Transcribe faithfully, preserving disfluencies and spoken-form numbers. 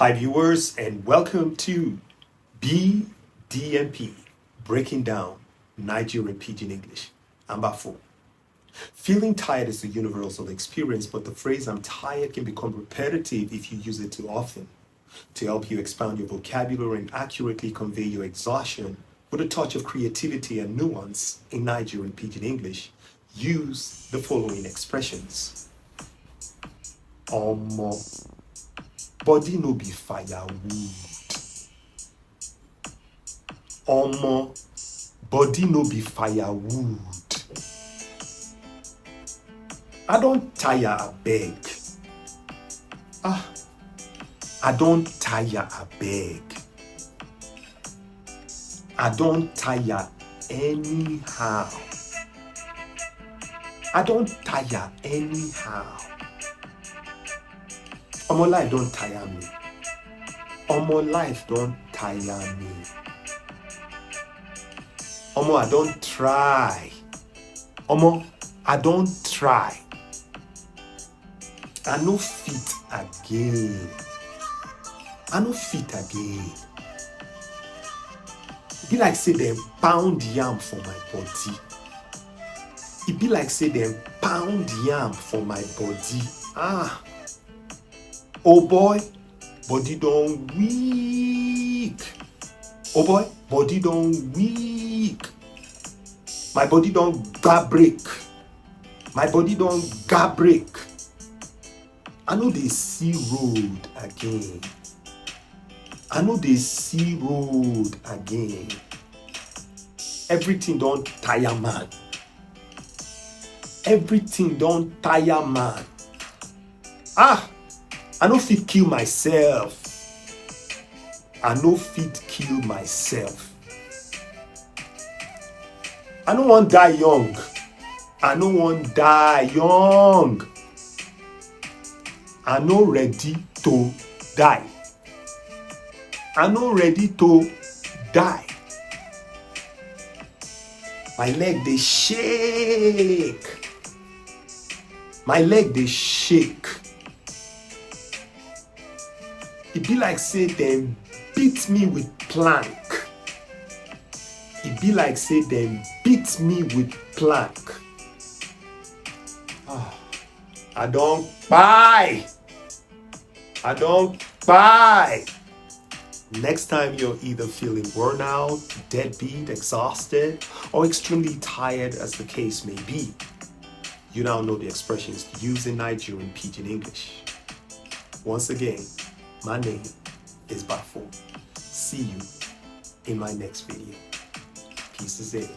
Hi, viewers, and welcome to B D M P, Breaking Down Nigerian Pidgin English. I'm Bafo. Feeling tired is a universal experience, but the phrase "I'm tired" can become repetitive if you use it too often. To help you expand your vocabulary and accurately convey your exhaustion with a touch of creativity and nuance in Nigerian Pidgin English, use the following expressions. Omo, body no be firewood. Omo, body no be firewood. I don tire, abeg. Ah, I don tire, abeg. I don tire anyhow. I don tire anyhow. Omo, life don tire me. Omo, life don tire me. Omo, I don try. Omo, I don try. I no fit again. I no fit again. E be like say dem pound yam for my body. E be like say dem pound yam for my body. Ah. Oh boy, body don weak. Oh boy, body don weak. My body don gba break. My body don gba break. I no dey see road again. I no dey see road again. Everything don tire man. Everything don tire man. Ah, I no fit kill myself. I no fit kill myself. I no wan die young. I no wan die young. I no ready to die. I no ready to die. My leg dey shake. My leg dey shake. E be like say dem beat me with plank. E be like say dem beat me with plank. Ah, I don kpai. I don kpai. Next time you're either feeling worn out, deadbeat, exhausted, or extremely tired, as the case may be, you now know the expressions to use in Nigerian Pidgin English. Once again, my name is Bafo. See you in my next video. Peace is it.